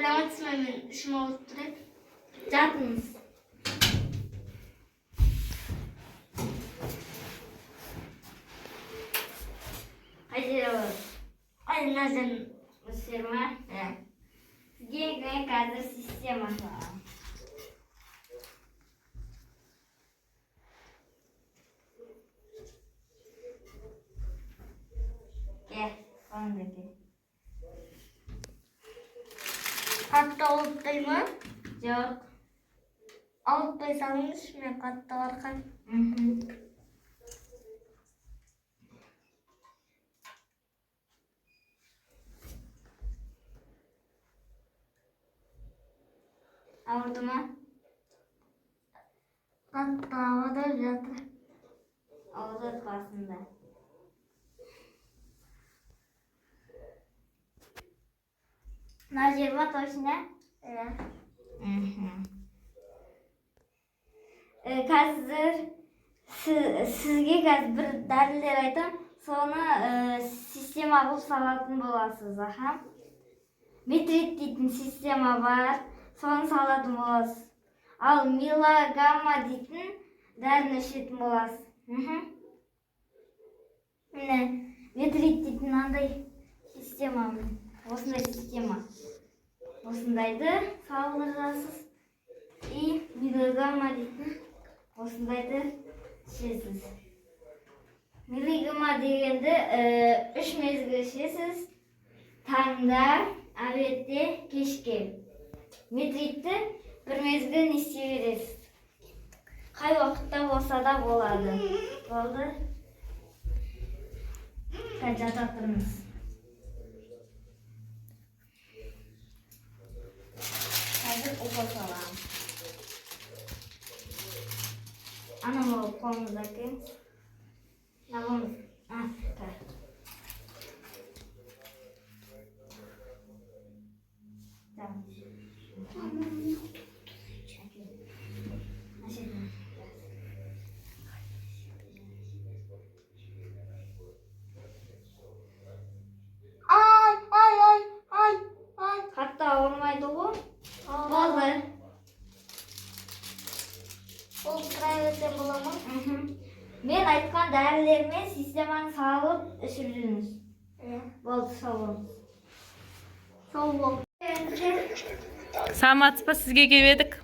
Саламатсыз ба, мен ішім ауырып тұр еді. Жатыңыз. Қай жері ауырады? Ай, мына жерім. Осы жер ма? Иә. Сізге мен қазір система саламын. Кел, қолыңды кел. Қатты ауыртпай ма? Жоқ. Ауыртпай салыңызшы, мен қатты ауырған. Мхм. Ауырды ма? Қатты ауырып жатыр. Ауырады басында. Мына жер ма точно? Иә. Мхм. Қазір сізге қазір бір дәрілер айтам, соны система қылып салатын боласыз, аха. Метрит дейтін система бар, соны салатын боласыз. Ал милогамма дейтін дәріні ішетін боласыз. Мхм. Міне, метрит дейтін мынандай система, осындай система. Осындайды салдырасыз и милогамма дейтін осындайды ішесіз. Милогамма дегенді үш мезгіл ішесіз. Таңда, обедте, кешке. Метритті бір мезгіл не істей бересіз. Қай уақытта болса да болады. Болды. Қазір жата тұрыңыз. Қазір укол саламын. Ана болып қолыңызды әкеліңіз. Мына қолыңыз. А, так. Так. Мына жерден. Ай, ай, ай, ай, ай. Қатты ауырмайды ғой. Болды. Ол тұра берсем бола ма? Мхм. Мен айтқан дәрілермен системаны салып ішіп жүріңіз. Иә. Болды, сау болыңыз. Сау бол. Саламатсыз ба, сізге келіп едік.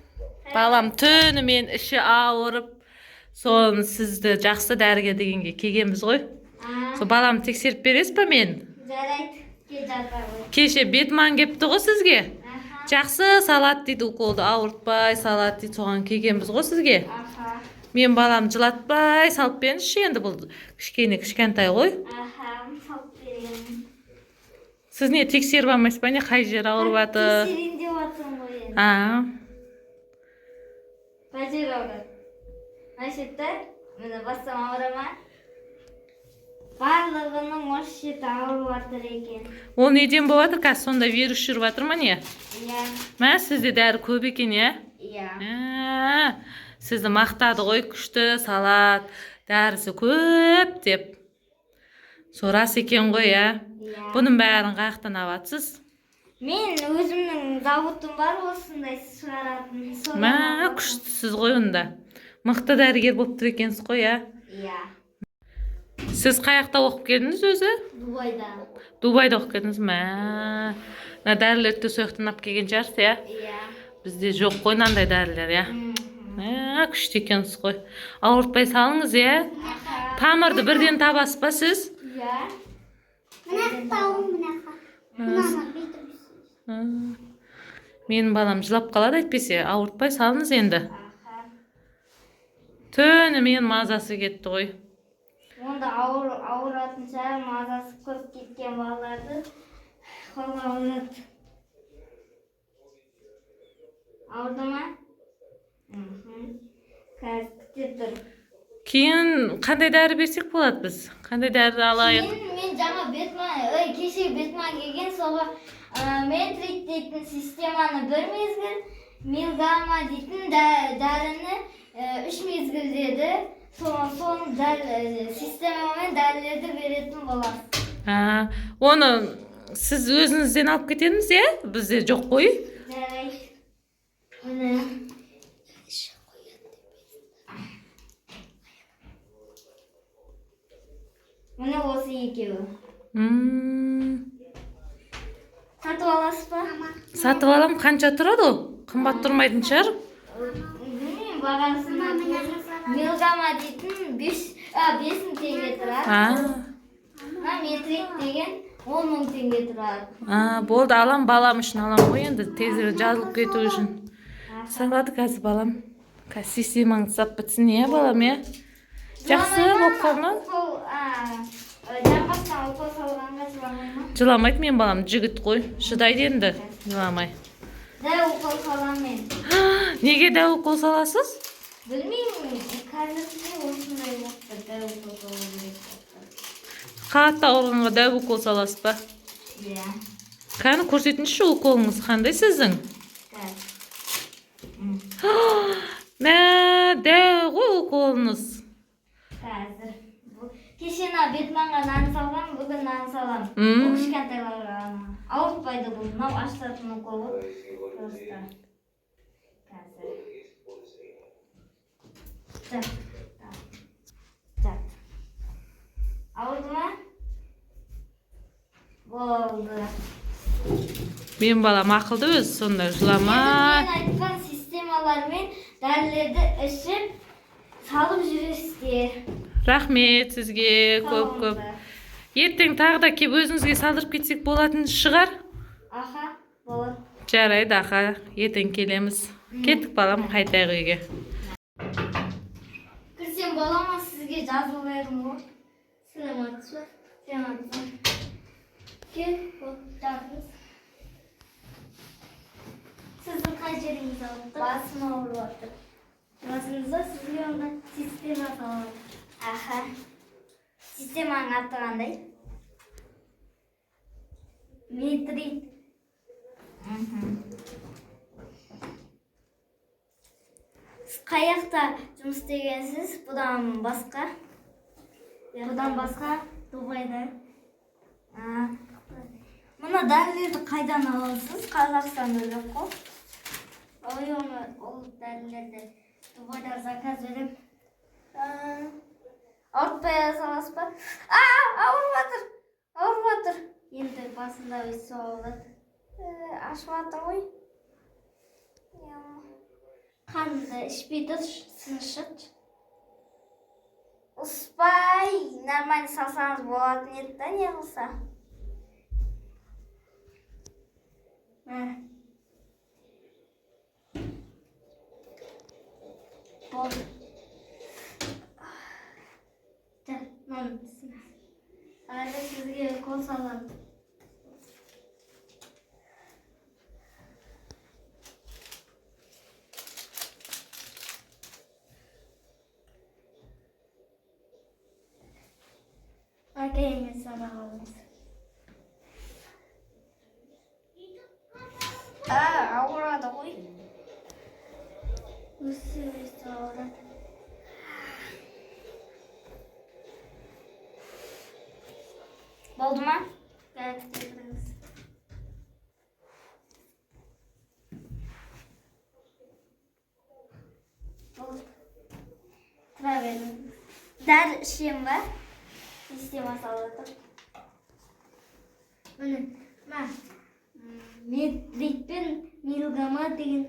Балам түнімен іші ауырып, соны сізді жақсы дәрігер дегенге келгенбіз ғой. А, Сол баламды тексеріп бересіз ба мен? жарайды, кел жата ғой. Кеше бетман кепті ғой сізге. Аха. Жақсы салат дейді, уколды ауыртпай салат дейді, соған келгенбіз ғой сізге. Аха. Мен балам жылатпай салып беріңізші енді, бұл кішкене кішкентай ғой. Аха, салып беремін. Сіз не тексеріп алмайсыз ба, не қай жері ауырып жатыр? Тексерейін деп жатырмын ғой енді. А, Қай жері ауырады? Мына шеті, міне бассам ауыра ма? Барлығының осы шеті ауырып жатыр екен. Ол неден болып жатыр қазір, сондай вирус жүріп жатыр ма не? Иә. Мә, сізде дәрі көп екен, иә? Иә. Ә, сізді мақтады ғой, күшті салат, дәрісі көп деп. Сол рас екен ғой, иә? Иә. Бұның бәрін қаяқтан алыватсыз? Мен өзімнің зауытым бар осындай шығаратын. Содан Мә, алып күштісіз ғой онда. Мықты дәрігер болып тұр екенсіз ғой, иә? Иә. Сіз қаяқта оқып келдіңіз өзі? Дубайда. Дубайда оқып келдіңіз, мә. Мына дәрілерді де сол жақтан алып келген шығарсыз, иә? Иә. Бізде жоқ қой мынандай дәрілер, иә? Мхм. Мә, күшті екенсіз ғой. Ауыртпай салыңыз, иә? Аха. Тамырды бірден табасыз ба сіз? Иә. Мына тауым мына. Мынаны бүйтіп. Менің балам жылап қалады әйтпесе, ауыртпай салыңыз енді. Аха. Түнімен мазасы кетті ғой. Онда ауыр ауыратын шығар, мазасы көп кеткен балаларды қолға алынады. Ауырды ма? Мхм. Қазір күте тұр. Кейін қандай дәрі берсек болады біз? Қандай дәрі алайық? Кейін мен жаңа бетман, ой, кеше бетман келген соға метрит дейтін системаны бір мезгіл, милгамма дейтін дәріні үш мезгіл деді. Соны системамен дәрілерді беретін боласыз. А, оны Сіз өзіңізден алып кетеміз, иә? Бізде жоқ қой. Жарайды. Міне. Міне, осы екеуі. Сатып аласыз ба? Сатып алам. Қанша тұрады ол? Қымбат тұрмайтын шығар. Білмеймін бағасын. Милгама дейтін 5000 теңге тұрады. Мына метрик деген 10 000 теңге тұрады. А, болды, алам, балам үшін алам ғой енді, тезірек жазылып кету үшін. Салады қазір балам. Қазір системаңды сап бітсін, иә, балам, иә? Жақсы болып қалма. Укол, жамбастан укол салғанға жыламай ма? Жыламайды мен балам, жігіт қой. Шыдайды енді, жыламай. Дәу укол саламын мен. Неге дәу укол саласыз? Білмеймін, қазірде осындай болып тұр, дәу укол салу керек болып тұр. Қатты ауырғанға дәу укол саласыз ба? Иә. Кәні, көрсетіңізші, уколыңыз қандай сіздің? Қазір. Мә, дәу ғой уколыңыз. Қазір. Кеше мына Бетманға нан салғам, бүгін нан салам. Бұл кішкентайларға ғана. Ауыртпайды бұл. Мынау ашытатын укол ғой. Просто. Қазір. Так, так. Так. Ауырды ма? Болды. Мен балам ақылды өзі, сонда жыламай. Енді мен айтқан системалармен дәрілерді ішіп салып жүресіздер. Рахмет сізге көп көп. Ертең тағы да келіп өзіңізге салдырып кетсек болатын шығар. Аха, болады. Жарайды, аха, ертең келеміз. Кеттік, балам, қайтайық үйге. Кірсем бола ма, сізге жазылып едім ғой. Саламатсыз ба? Саламатсыз. Кел, жатыңыз. Сіздің қай жеріңіз ауырып тұр? Басым ауырып жатыр. Басыңызда сізге онда система салады. Аха. Системаның аты қандай? Метрит. Сіз қай жақта жұмыс істегенсіз бұдан басқа? Бұдан басқа Дубайда. А, мына дәрілерді қайдан аласыз? Қазақстанда жоқ қой. Ой, оны ол дәрілерді Дубайдан заказ беремін. Ауыртпай саласыз ба? А, ауырып жатыр. Ауырып жатыр. Енді басында өйтсе болады. Ашып жатыр ғой. Қанды ішпей тұрсыңызшы. Ұспай, нормально салсаңыз болатын еді да, не қылса. Мә. Болды. Так, мынаны пісіңіз. Әлі сізге укол саламын. Әкеңіз сабақ алыңыз. А, ауырады ғой. Өсі өсі ауырады. Болды ма? Так, кіріңіз. Болды. Тұра беріңіз. Дәрі ішемін ба? Система салып жатыр. Міне, мына Медрит пен Милгама деген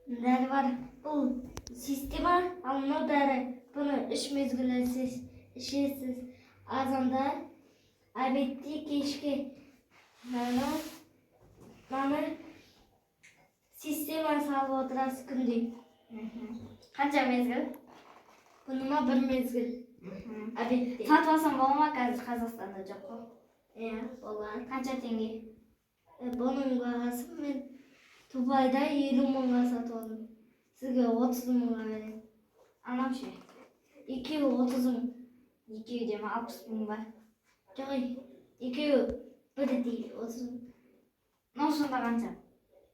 дәрі бар. Бұл система, ал мынау дәрі. Бұны үш мезгіл ішесіз. Азанда, обедте, кешке. Мынаны система салып отырасыз күнде. Қанша мезгіл? Бұны ма, бір мезгіл. Обедте. Сатып алсам бола ма, қазір Қазақстанда жоқ қой. Иә, болады. Қанша теңге? Бұның бағасы мен Дубайда 50 мыңға сатып алдым. Сізге 30 мыңға беремін. Анау ше? Екеуі 30 мың. Екеуі де ма, 60 мың ба? Жоқ, екеуі бірдей 30 мың. Мынау сонда қанша?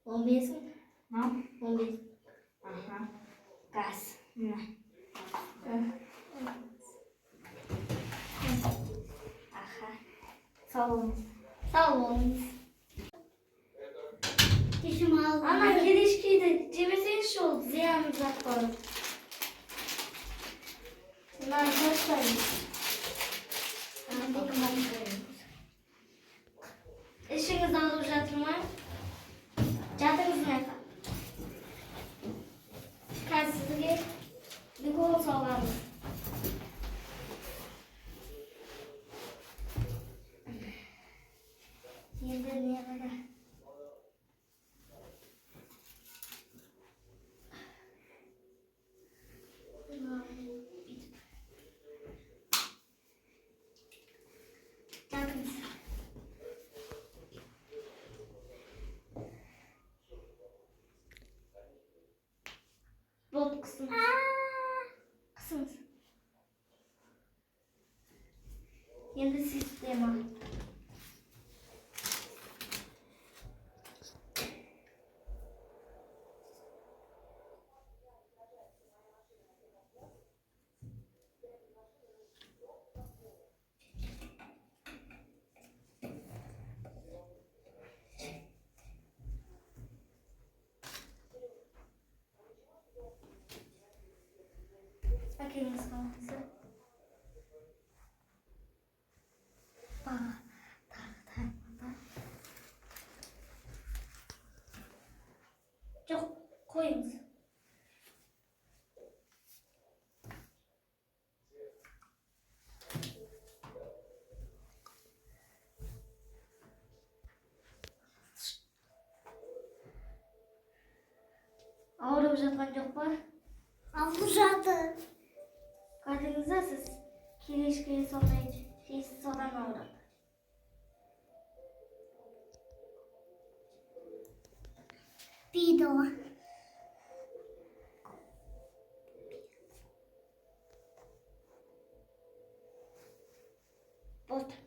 15 мың. Мынау? 15. Аха. Газ. Мына. Аха. Сау болыңыз. Сау болыңыз. Кешім алды. Ана келешкейді жемесеңізші, ол зиян зат қой. Мынаны тастаймыз. Ішіңіз ауырып жатыр ма? Жатыңыз мына жаққа. Қазір сізге укол саламыз. Енді не қара? Жатыңыз. Болды, қысыңыз. Қысыңыз. Енді система. Әкеңіз қаласы. Баға, тағы, тағы, тағы. Жоқ, қойыңыз. Ауырып жатқан жоқ па? Ауырып жатыр. Көрдіңіз ба, сіз келешке сондай жейсіз, содан ауырады. Дейді ғой. Болды.